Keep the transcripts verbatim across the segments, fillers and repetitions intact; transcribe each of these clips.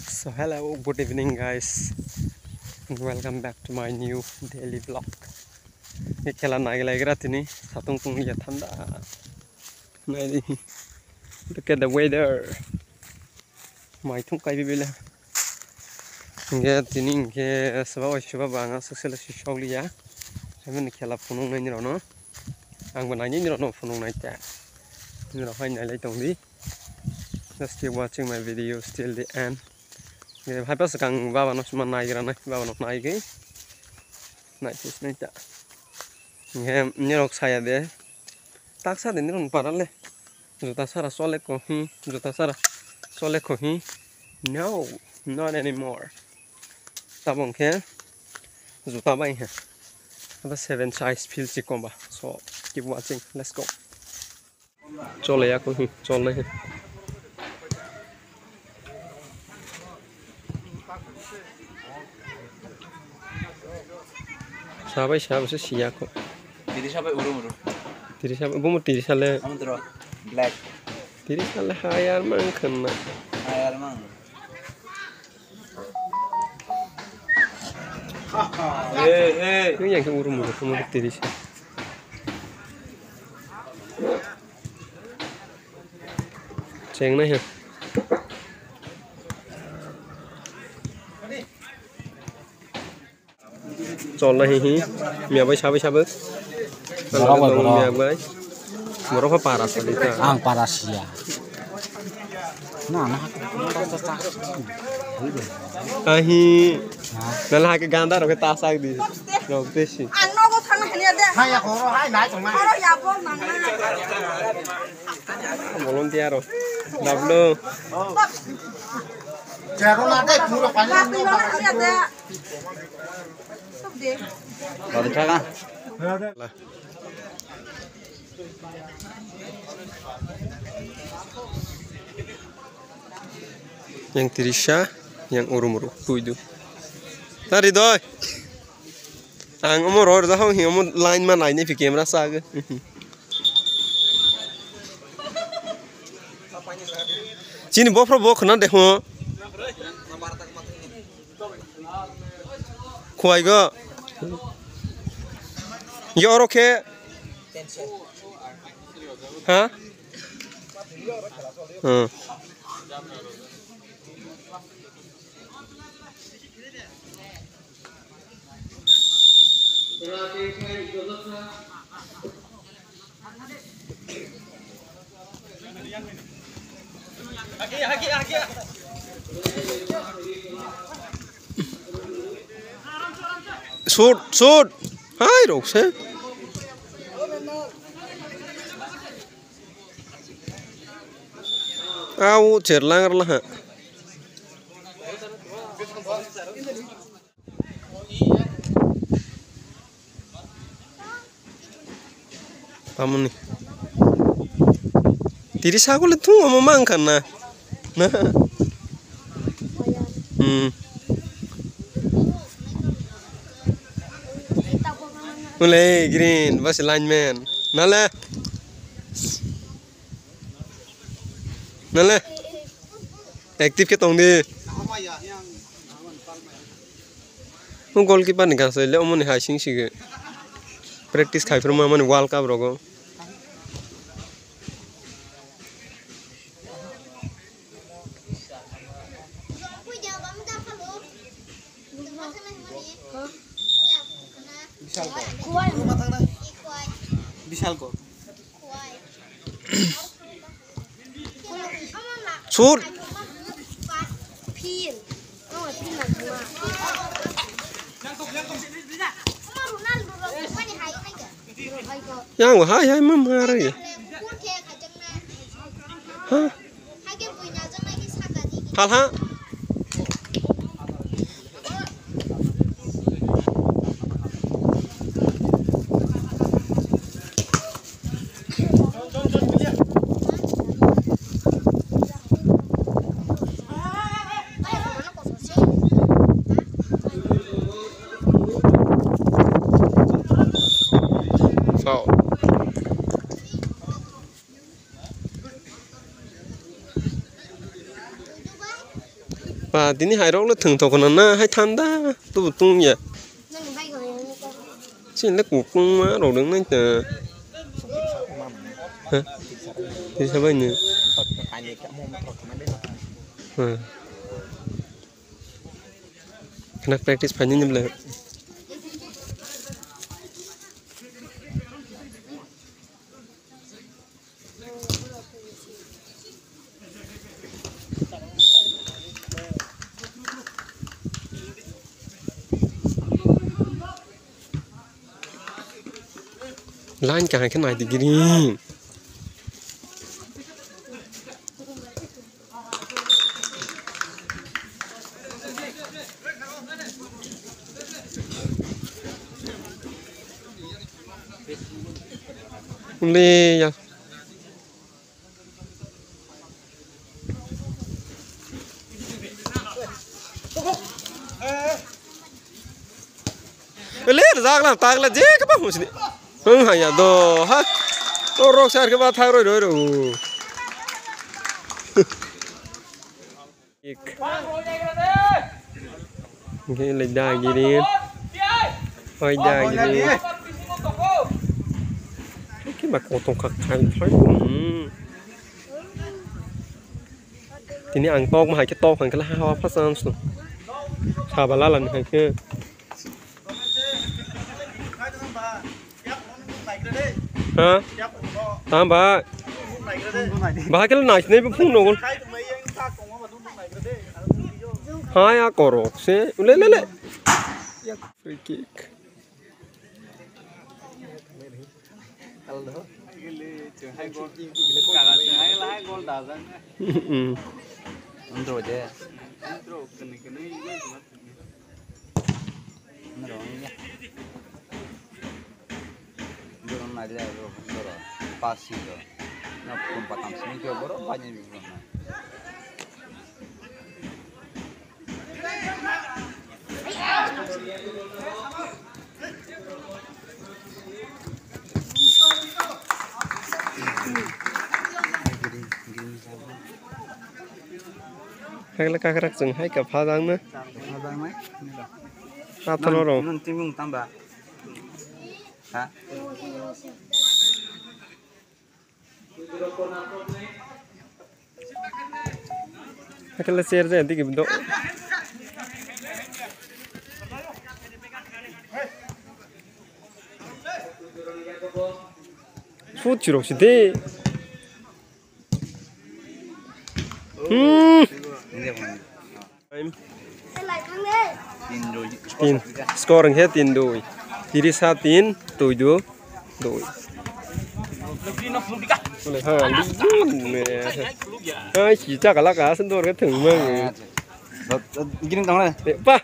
So hello, good evening guys, and welcome back to my new daily vlog. Ye khela nai lai gra tini, satung tung ya thanda. Nai di. Look at the weather. Mai thung kai bibila. Hingke tini hingke seba bai seba banga sosela si sokliya. Hemani khela phunung nai ni rono. Ang bo nai ni rono phunung nai ta. Ni rok hai nai lai tong di. Just keep watching my videos till the end. Hai pa swkang baba no sima nai gra nai, baba no nai gwi. Nai sis nai ta. Hingke ni rok saya de. Taksa de ni rok para le. Juta sara chole ko hi, juta sara chole ko hi. No, not anymore. Tabok khe juta bai ha. Aba seven size feel si komba. So keep watching. Let's go. Chole ya ko hi, chole he. Sabai sabo se siya ko. Tiri sabai uru muru. Tiri sabai, bumu tiri sale. Amutro. Black. Tiri sale hayar mang kena. Hayar mang. Hey, hey. Ini yang ke uru muru, kamu tiri sale. Cheng nai ha. Chol nai hi hi. Miya bai sabai sabai. Borok bai borok. Miya bai. Borok pha para sa di ta. Ang para siya. Na na. Ahi. Nala hake ganda roke ta sak di. Rok te si. Ang nogo thangna hanya de. Haya horo hai nai tongma. Horo ya bol mangna. Volunteer o. Dablo. Jero na de puro pani. Hanya de. Sok de. Bari thaga. Yang tirisa, yang urum urum, tuidu. Tari doi. Ang omo ror da hong hi omo line ma nai ni phi camera sa ge. Chini bofro bo khna de ho. Khuai go. Yo oro khe. Ha? Hmm. Shoot, shoot. Hai, rok se. Au, cherlang rla ha. Tamoni. Tiri sagole thung omo mang khan na. Na. Hmm. Ule green, bas lineman. Nale. Nale. Active khe tong di. Mo goalkeeper ni kansai le omoni hai sing sige. Practice khai phuru mani World Cup rogo. Bishal ko. Bishal ko. Sur. Yang hai hai mam hari. Ha. Halha. Foul. Ba, tini hai rok le thwng tokona na, hai thanda, tubu tung ya. Chini le kukung ma rok nang nai ta. Ha? Tisa bai ni. Ha. Khna practice phai nini bwlai. Line kaham khe nai di gini. Ule ya. Ule rijak lang tak le je khe ba hum sini. Hum ha ya do ha. To rok sar khe ba thak roi roi roi. Ik. Oke, lei da giri. Oi da giri. Oke, bak kotong kak thai thai. Hmm. Tini ang tok ma hai khe tok hang khe la ha ha pha sam su. Sa ba la la ni hai khe. Ha? Tam ba. Ba khe nai sinai phung no. Ha ya korok se. Le le le. Free kick. Borok nailai aro borok pasi rok. Na pum patam simi khe borok baini bibo na. Hakle kakrak chwng hai ka phajang na. Phajang nai. Nathoro rw. Nwng twi mung tamba. Ha? Hakle chair jaya digi do. Sut chirok si de. Hmm. Time. Tin. Score hwnkhe tin dui. Tirisa tin, tui du, dui. Hai, si chakala ka, sen dor ke thwng mang. Giring tong le. Pa.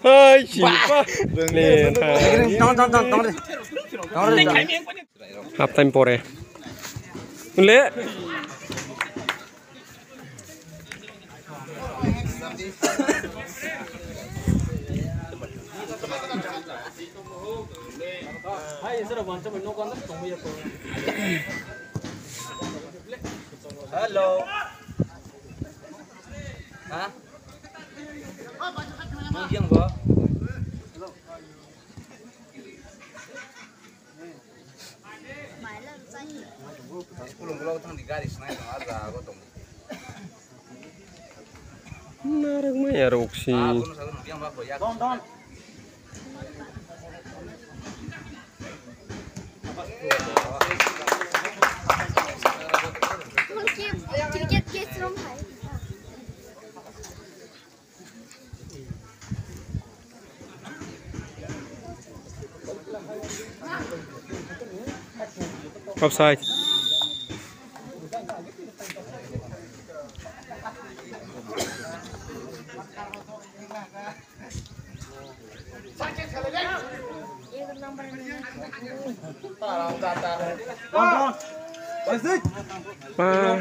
Hai, si pa. Le, giring tong, tong, tong, tong le. Tong le. Half time pore. Le. Hello. Ha? Nung yang bo? School ulo thang di gari snai tong, ah, jaga tong. Narwk maya rok si. Ah, bono sa nung yang ba ko ya. Don, don. Cricket catch rom hai. Offside. Pa.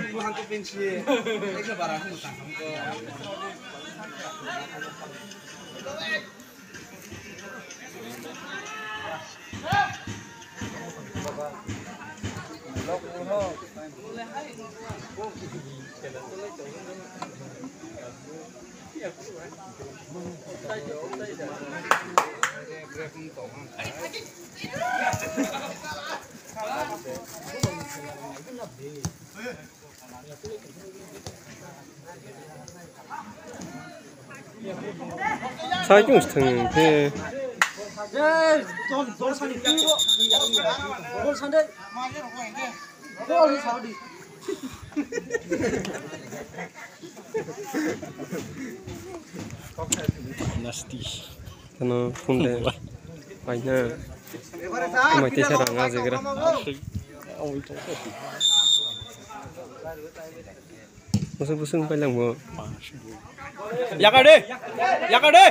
Sai chung thung khe. Nasty. Ano phone de. Paina. Kumai tesa rang ajegra. Busung busung pailang bo. Yakade. Yakade.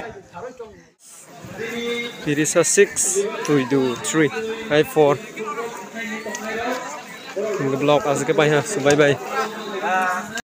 Tirisa six, Tuidu three, I four. Block asike pai ha, bye bye.